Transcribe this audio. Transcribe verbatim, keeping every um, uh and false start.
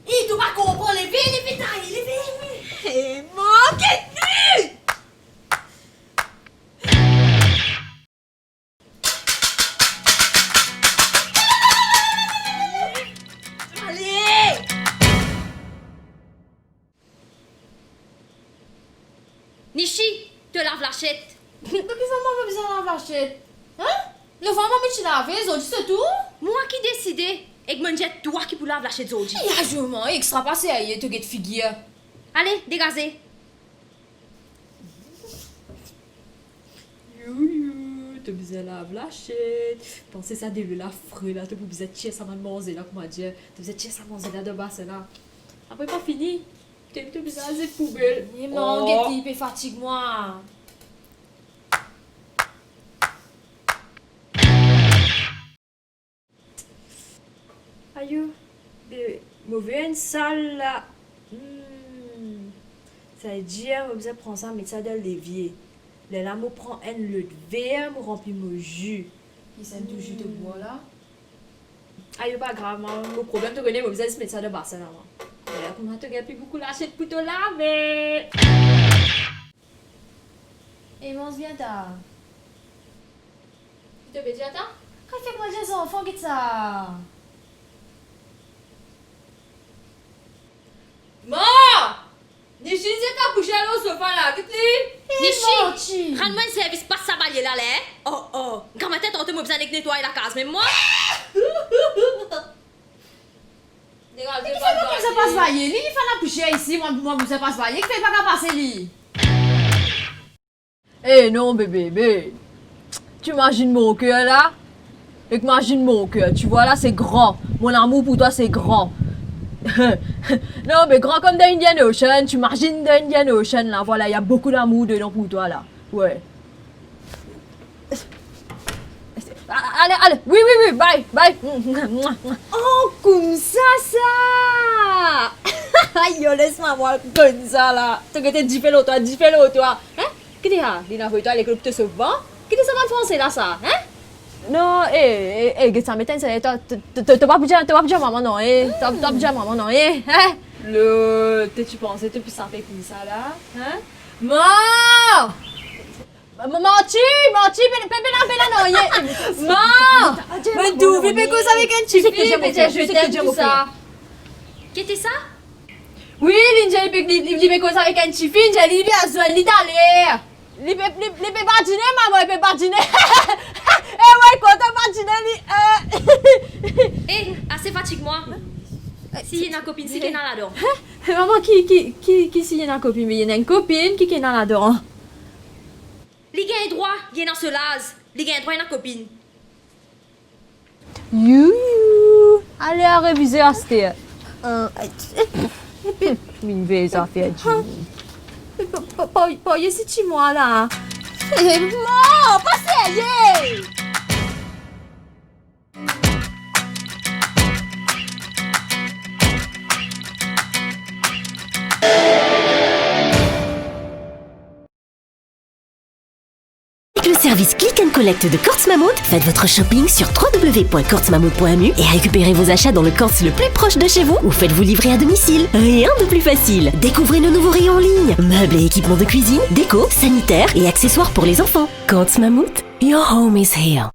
Ey, to pa konpran, leve, leve, taye, leve. Ey, manke li! Ale! Nishi, to lav lasiet. Me kifer mwa mo bizin lav lasiet? Hein? Levan mwa mo ti lave, zordi se tou. Mwa ki deside, ek mo dir twa ki pou lav lasiet zordi. Ya, zoman, extra pa serye, to get figir. Ale, degaze. You, you, to bizin lav lasiet. Panse sa delo la fre la, to pou bizin tir sa bann manze la, kouma dir, to bizin tir sa manze la dan basin la. Apre pa fini, to, to bizin zet poubel. Ey, manke li pe fatig mwa. Ayo, be, mo ver enn sal la. Hmm. Savedir mo bizin pran sa, met sa dan levie. Lerla mo pran enn lot ver, mo ranpli mo zi. Ki sann tou zi to bwar la? Ayo, pa grav, mwa, mo problem to kone, mo bizin zis met sa dan basin la, mwa. Lerla kouma to gagn pli boukou lasiet pou to lave. Ey, manz bien ta. Ki to pe dir, ata? Kapav fer manje zanfan, get sa. Ma! Nishi, zet lapousyer lor sofa la, get li. Ey, Nishi, manti. Rann mwa enn servis, pas sa balye la, la, hein? Oh, oh. Gramatin tanto mo bizin al netway lakaz mem mwa. Degaze, pa bizin pas balye. Li, li fer lapousyer isi, mwa, mwa bizin pas balye. Kifer li pa kapav pase li? Eh non, bébé, bé. Tu imagines mon cœur là? Ek imagine mon cœur. Tu vois là, c'est grand. Mon amour pour toi, c'est grand. Non, mais grand comme the Indian Ocean. Tu imagines the Indian Ocean là. Voilà, il y a beaucoup d'amour dedans pour toi là. Ouais. Ah, ale, ale. Wi, wi, wi. Bye, bye. Oh, koumsa sa. Ayo, les mwa mwa koumsa la. To gete dife lor twa, dife lor twa. Hein? Ki li a? Li inn avoy twa lekol pou to sof van? Ki li sa bann franse la sa, hein? Non, eh, eh, eh, get sa, met enn serye, to, to, to, to pa pou dir, to pa pou dir mama non, eh. To, to pa pou dir mama non, eh, hein? Lo, to ti panse to pou sape koumsa la, hein? Ma! Ma, ma, manti, manti, pe, pe, pe la, pe la, non, ye. Ma! Mo trouve pe koz avek enn tifi, pe dir je t'aime, tousa. Ki ti sa? Wi, li dir li pe, li, li, li pe koz avek enn tifi, li dir li, li pe al zwenn li taler. Li pe, li, li pe badine, mama, li pe badine. Eh, wi, kontan badine, li, eh. Eh, ase fatig mwa. Si ena kopinn, si ki ena ladan? Hein? Mama, ki, ki, ki, ki si ena kopinn? Me ena enn kopinn, ki, ki ena ladan? Li gagn drwa, li ena so laz, li gagn drwa ena kopinn. You, you. Ale al revize aster. Euh, vinn vey zafer dimoun. Pa, pa, pa, pa isi ti mwa la. Eh, non, pa serye! Avec le service Click and Collect de Courts Mammouth, faites votre shopping sur trois W point courts mammouth point M U et récupérez vos achats dans le Courts le plus proche de chez vous ou faites-vous livrer à domicile. Rien de plus facile. Découvrez nos nouveaux rayons en ligne. Meubles et équipements de cuisine, déco, sanitaire et accessoires pour les enfants. Courts Mammouth, your home is here.